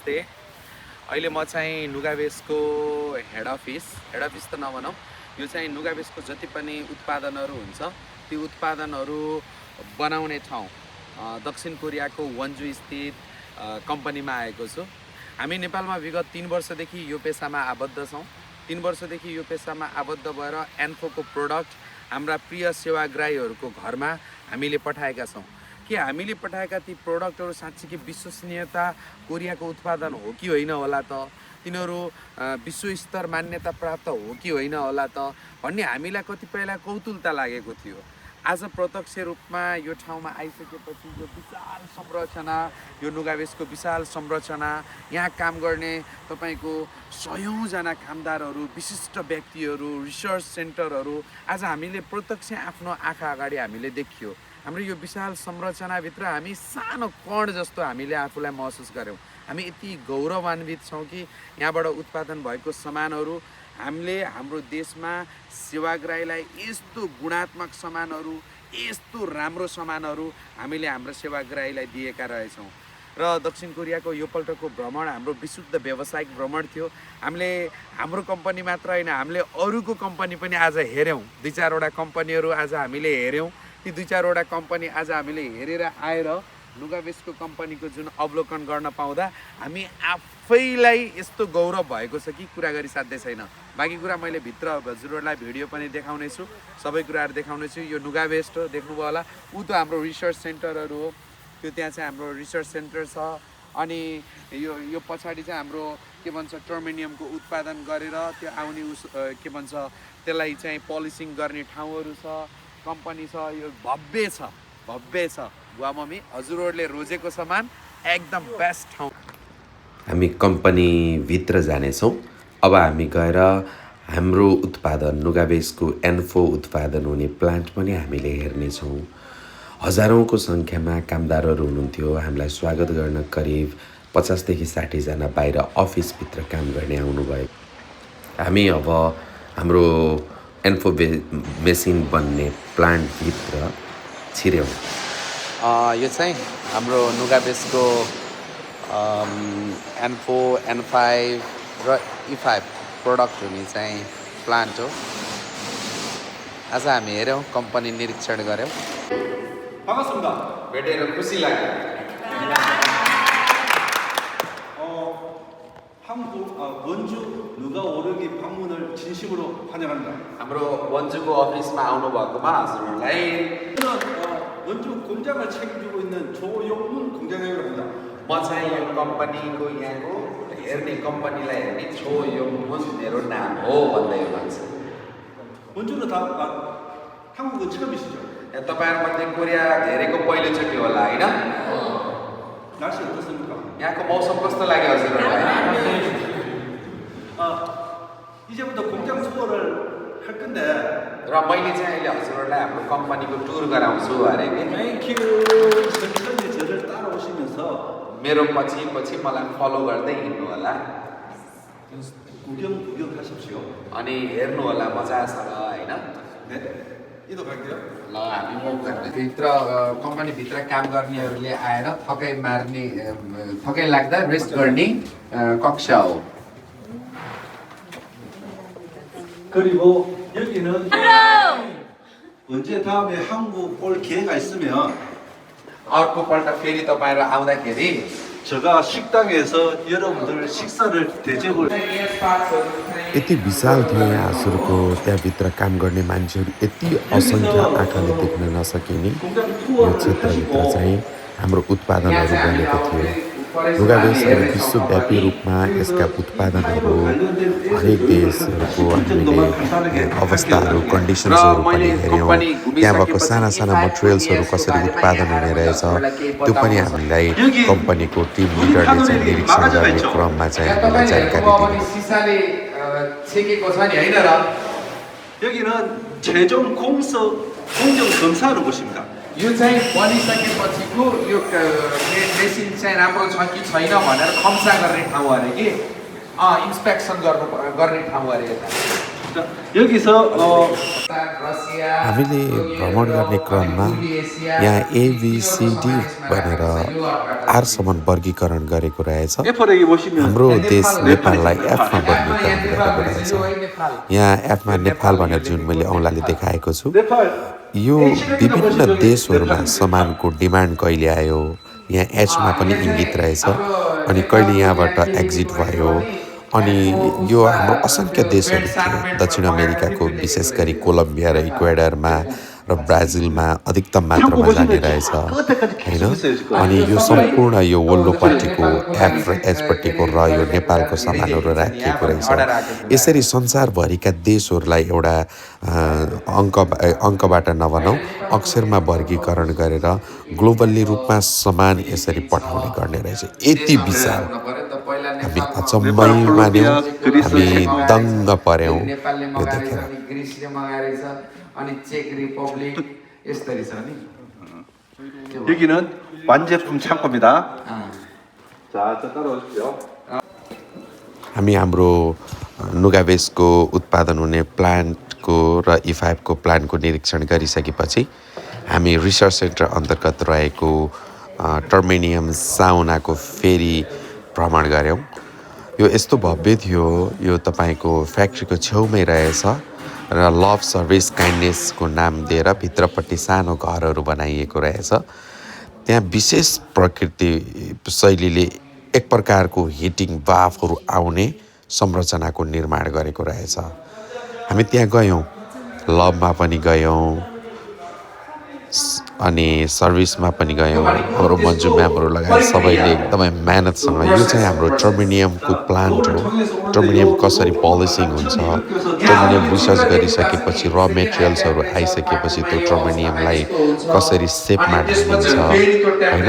नमस्ते। अहिले म चाहिँ नुगाबेसको हेड अफिस त नभनौँ, यो चाहिँ नुगाबेसको जति पनि उत्पादनहरू हुन्छ ती उत्पादनहरू बनाउने ठाउँ दक्षिण कोरियाको वन्जु स्थित कम्पनीमा आएको छु। हामी नेपालमा विगत 3 वर्षदेखि यो पेसामा आबद्ध छौँ। 3 वर्षदेखि यो पेसामा आबद्ध भएर एन्फोको प्रोडक्ट हाम्रा प्रिय सेवाग्राहीहरूको घरमा हामीले पठाएका छौँ। कि हामीले पठाएका ती प्रोडक्टहरू साँच्चीकै विश्वसनीयता कोरियाको उत्पादन हो कि होइन होला त, तिनीहरू विश्वस्तर मान्यता प्राप्त हो कि होइन होला त भन्ने हामीलाई कतिपयलाई कौतुलता लागेको थियो। आज प्रत्यक्ष रूपमा यो ठाउँमा आइसकेपछि यो विशाल संरचना, यो नुगाबेसको विशाल संरचना, यहाँ काम गर्ने तपाईँको सयौँजना कामदारहरू, विशिष्ट व्यक्तिहरू, रिसर्च सेन्टरहरू आज हामीले प्रत्यक्ष आफ्नो आँखा अगाडि हामीले देखियो। हाम्रो यो विशाल संरचनाभित्र हामी सानो कण जस्तो हामीले आफूलाई महसुस गऱ्यौँ। हामी यति गौरवान्वित छौँ कि यहाँबाट उत्पादन भएको सामानहरू हामीले हाम्रो देशमा सेवाग्राहीलाई यस्तो गुणात्मक सामानहरू, यस्तो राम्रो सामानहरू हामीले हाम्रो सेवाग्राहीलाई दिएका रहेछौँ। र दक्षिण कोरियाको यो पल्टको भ्रमण हाम्रो विशुद्ध व्यावसायिक भ्रमण थियो। हामीले हाम्रो कम्पनी मात्र होइन, हामीले अरूको कम्पनी पनि आज हेऱ्यौँ। 2-4वटा कम्पनीहरू आज हामीले हेऱ्यौँ। ती 2-4वटा कम्पनी आज हामीले हेरेर आएर नुगाबेसको कम्पनीको जुन अवलोकन गर्न पाउँदा हामी आफैलाई यस्तो गौरव भएको छ कि कुरा गरी साध्य छैन। बाँकी कुरा मैले भित्र हजुरहरूलाई भिडियो पनि देखाउने छु, सबै कुराहरू देखाउने छु। यो नुगाबेस हो, देख्नुभयो होला, ऊ त हाम्रो रिसर्च सेन्टरहरू हो। त्यो त्यहाँ चाहिँ हाम्रो रिसर्च सेन्टर छ। अनि यो पछाडि चाहिँ हाम्रो के भन्छ टर्मेनियमको उत्पादन गरेर त्यो आउने के भन्छ त्यसलाई चाहिँ पलिसिङ गर्ने ठाउँहरू छ, कम्पनी छ। यो भव्य छ, भव्य छ। बुवा मम्मी हजुरहरूले रोजेको सामान एकदम बेस्ट ठाउँ। हामी कम्पनीभित्र जानेछौँ। अब हामी गएर हाम्रो उत्पादन नुगाबेसको एन्फो उत्पादन हुने प्लान्ट पनि हामीले हेर्नेछौँ। हजारौँको सङ्ख्यामा कामदारहरू हुनुहुन्थ्यो। हामीलाई स्वागत गर्न करिब 50देखि 60जना बाहिर अफिसभित्र काम गर्ने आउनुभयो। हामी अब हाम्रो एन्फो मेसिन बन्ने प्लान्टभित्र छिर्यौँ। यो चाहिँ हाम्रो नुगाबेसको एन्फो, N5 र E5 प्रोडक्ट हुने चाहिँ प्लान्ट हो। आज हामी हेऱ्यौँ, कम्पनी निरीक्षण गऱ्यौँ। 반갑습니다. भेटेर खुसी लाग्यो। 한국 원주 누가 오르기 방문을 진심으로 환영합니다. हाम्रो वन्जुको अफिसमा आउनुभएकोमा हजुरहरूलाई 저는 원주 공장을 책임지고 있는 조용문 공장장이라고 합니다. म चाहिँ यो कम्पनीको यहाँको हेर्ने कम्पनीलाई हेर्ने छोयोमुन मेरो नाम हो भन्दै भन्छ। 원주는 다 한국은 처음이시죠? तपाईँहरूमध्ये कोरिया धेरैको पहिलोचोटि होला होइन? 날씨 어떻습니까? यहाँको मौसम कस्तो लाग्यो हजुरहरूलाई? 이제부터 공장 투어를 할 건데 र मैले चाहिँ अहिले हजुरहरूलाई हाम्रो कम्पनीको टुर गराउँछु अरे कि 땡큐 천천히 저를 따라오시면서 मेरो पछि पछि मलाई फलो गर्दै हिँड्नु होला 구경하십시오. अनि हेर्नु होला मजासँग होइन? 네, 이동할게요. ल हामी भित्र कम्पनीभित्र काम गर्नेहरूले आएर थकाइ लाग्दा रेस्ट गर्ने कक्षा हो। 그리고 여기는 언제 다음에 한국 올 기회가 있으면 अर्कोपल्ट फेरि तपाईँहरू आउँदाखेरि 제가 식당에서 여러분들 식사를 대접을 यति विशाल थियो यहाँ हजुरको त्यहाँभित्र काम गर्ने मान्छेहरू यति असङ्ख्य आँखाले देख्न नसकिने यो क्षेत्रभित्र चाहिँ हाम्रो उत्पादनहरू बनेको थियो। नुगाबेस विश्वव्यापी रूपमा यसका उत्पादनहरू हरेक देशहरूको हामीले अवस्थाहरू, कन्डिसन्सहरू पनि हेऱ्यौँ। त्यहाँ भएको साना साना मटेरियल्सहरू कसरी उत्पादन हुने रहेछ त्यो पनि हामीलाई कम्पनीको टिम लिडरले चाहिँ निरीक्षण गर्ने क्रममा चाहिँ हामीलाई जानकारी दिनु। 여기는 최종 공정 검사로 보십니다. यो चाहिँ बनिसकेपछिको यो मेसिन चाहिँ राम्रो छ कि छैन भनेर खम्सा गर्ने ठाउँ अरे कि इन्स्पेक्सन गर्ने ठाउँ अरे यता। 자, 여기서 हामीले भ्रमण गर्ने क्रममा यहाँ एबिसिडी भनेर आरसम्म वर्गीकरण गरेको रहेछ। F를 여기 보시면 हाम्रो देश नेपाललाई नेपाल이 एफमा वर्गीकरण गरेको रहेछ। यहाँ एफमा नेपाल भनेर जुन मैले औँलाले देखाएको छु, 네팔 यो विभिन्न देशहरूमा सामानको डिमान्ड कहिले आयो, यहाँ एचमा पनि इङ्गित रहेछ, अनि कहिले यहाँबाट एक्जिट भयो, अनि यो हाम्रो असङ्ख्य देशहरू थियो दक्षिण अमेरिकाको, विशेष गरी कोलम्बिया र इक्वेडरमा र ब्राजिलमा अधिकतम मात्रामा जाने रहेछ होइन। अनि यो सम्पूर्ण यो वल्लोपट्टिको एफ र एचपट्टिको र यो नेपालको सामानहरू राखिएको रहेछ। यसरी संसारभरिका देशहरूलाई एउटा अङ्कबाट नभनौँ अक्षरमा वर्गीकरण गरेर ग्लोबल्ली रूपमा सामान यसरी पठाउने गर्ने रहेछ। यति विशाल हामी अचम्मै मान्यौँ, हामी दङ्ग पर्यौँ यो देखेर। अनि चेक रिपब्लिक यसरी छ नि। 여기는 완제품 창고입니다. 자, 따라오십시오. हामी हाम्रो नुगाबेसको उत्पादन हुने प्लान्टको र E5को प्लान्टको निरीक्षण गरिसकेपछि हामी रिसर्च सेन्टर अन्तर्गत रहेको टर्मेनियम साउनाको फेरि भ्रमण गऱ्यौँ। यो यस्तो भव्य थियो, यो तपाईँको फ्याक्ट्रीको छेउमै रहेछ र लभ सर्भिस काइन्डनेसको नाम दिएर भित्रपट्टि सानो घरहरू बनाइएको रहेछ। त्यहाँ विशेष प्रकृति शैलीले एक प्रकारको हिटिङ बाफहरू आउने संरचनाको निर्माण गरेको रहेछ। हामी त्यहाँ गयौँ, लभमा पनि गयौँ अनि सर्भिसमा पनि गयौँ। हाम्रो मन्जु म्यामहरू लगायत सबैले एकदमै मेहनतसँग, यो चाहिँ हाम्रो टर्मेनियमको प्लान्ट हो, टर्मेनियम कसरी पलिसिङ हुन्छ, टर्मेनियम रिसर्च गरिसकेपछि र मेटेरियल्सहरू आइसकेपछि त्यो टर्मेनियमलाई कसरी सेपमा ढालिन्छ होइन,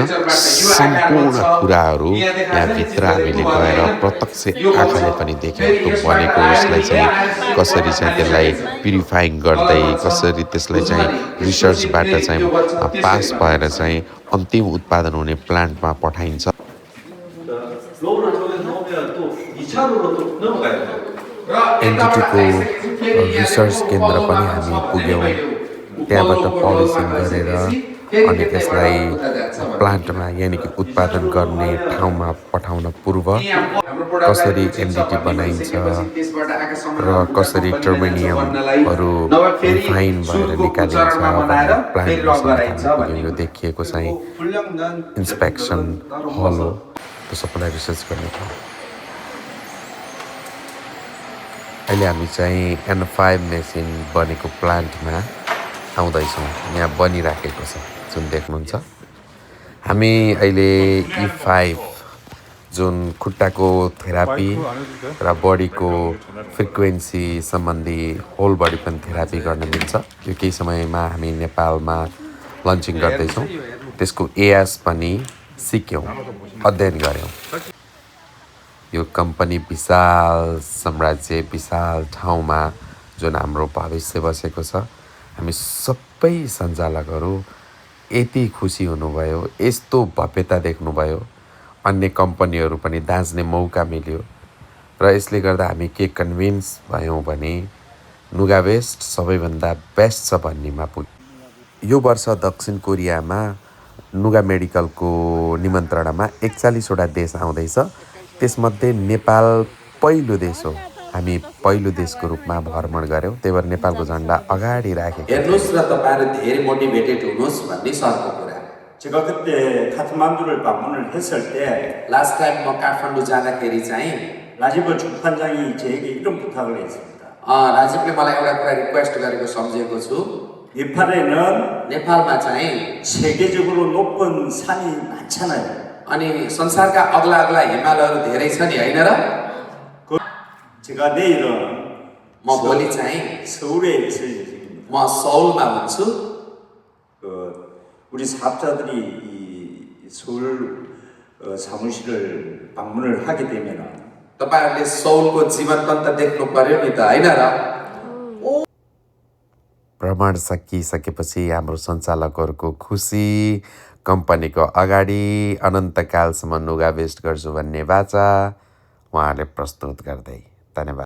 सम्पूर्ण कुराहरू यहाँभित्र हामीले गएर प्रत्यक्ष आँखाले पनि देख्यौँ। त्यो बनेको उसलाई चाहिँ कसरी चाहिँ त्यसलाई प्युरिफाइङ गर्दै कसरी त्यसलाई चाहिँ रिसर्चबाट चाहिँ पास भएर चाहिँ अन्तिम उत्पादन हुने प्लान्टमा पठाइन्छ। 로우를 통해서 넣으면 또 2차로로 또 넘어가야 돼요. एनजिटीको रिसर्च केन्द्र पनि हामी पुग्यौँ। त्यहाँबाट पलिसिङ गरेर अनि त्यसलाई प्लान्टमा यानि कि उत्पादन गर्ने ठाउँमा पठाउन पूर्व कसरी एनजिटी बनाइन्छ र कसरी टर्मेनियमहरू रिफाइन भएर निकालिन्छ भनेर प्लान्टमा पुग्यौँ। यो देखिएको चाहिँ इन्सपेक्सन हल हो, त्यो सबैलाई रिसर्च गर्ने ठाउँ। अहिले हामी चाहिँ N5 मेसिन बनेको प्लान्टमा आउँदैछौँ। यहाँ बनिराखेको छ जुन देख्नुहुन्छ। हामी अहिले E5 जुन खुट्टाको थेरापी र बडीको फ्रिक्वेन्सी सम्बन्धी होल बडी पनि थेरापी गर्न मिल्छ। यो केही समयमा हामी नेपालमा लन्चिङ गर्दैछौँ। त्यसको एएस पनि सिक्यौँ, अध्ययन गऱ्यौँ। यो कम्पनी विशाल साम्राज्य, विशाल ठाउँमा जुन हाम्रो भविष्य बसेको छ, हामी सबै सञ्चालकहरू यति खुसी हुनुभयो, यस्तो भव्यता देख्नुभयो, अन्य कम्पनीहरू पनि दाँच्ने मौका मिल्यो र यसले गर्दा हामी के कन्भिन्स भयौँ भने नुगावेस्ट सबैभन्दा बेस्ट छ भन्नेमा पुग्यो। यो वर्ष दक्षिण कोरियामा नुगा मेडिकलको निमन्त्रणामा 41वटा देश आउँदैछ। त्यसमध्ये नेपाल पहिलो देश हो। हामी पहिलो देशको रूपमा भ्रमण गऱ्यौँ, त्यही भएर नेपालको झन्डा अगाडि राखेको। हेर्नुहोस् र तपाईँहरू धेरै मोटिभेटेड हुनुहोस् भन्ने सरको कुरा। 제가 그때 카트만두를 방문을 했을 때 लास्ट टाइम म काठमाडौँ जाँदाखेरि चाहिँ 라지버 주판장이 저에게 이런 부탁을 했습니다. राजीवले मलाई एउटा कुरा रिक्वेस्ट गरेको सम्झेको छु। 네팔에는 नेपालमा चाहिँ 세계적으로 높은 산이 많잖아요. अनि संसारका अग्ला अग्ला हिमालहरू धेरै छ नि, होइन र? 제가 내일은 म भोलि चाहिँ 서울에 있을 예정입니다. म सौलमा हुन्छु। 우리 사업자들이 이 서울 사무실을 방문을 하게 되면은 तपाईहरुले सौलको जीवन तन्त्र देख्नु पर्यो नि त, हैन र? भ्रमण सकिसकेपछि हाम्रो सञ्चालकहरूको खुसी, कम्पनीको अगाडि अनन्तकालसम्म नुगा वेस्ट गर्छु भन्ने वाचा उहाँहरूले प्रस्तुत गर्दै। धन्यवाद।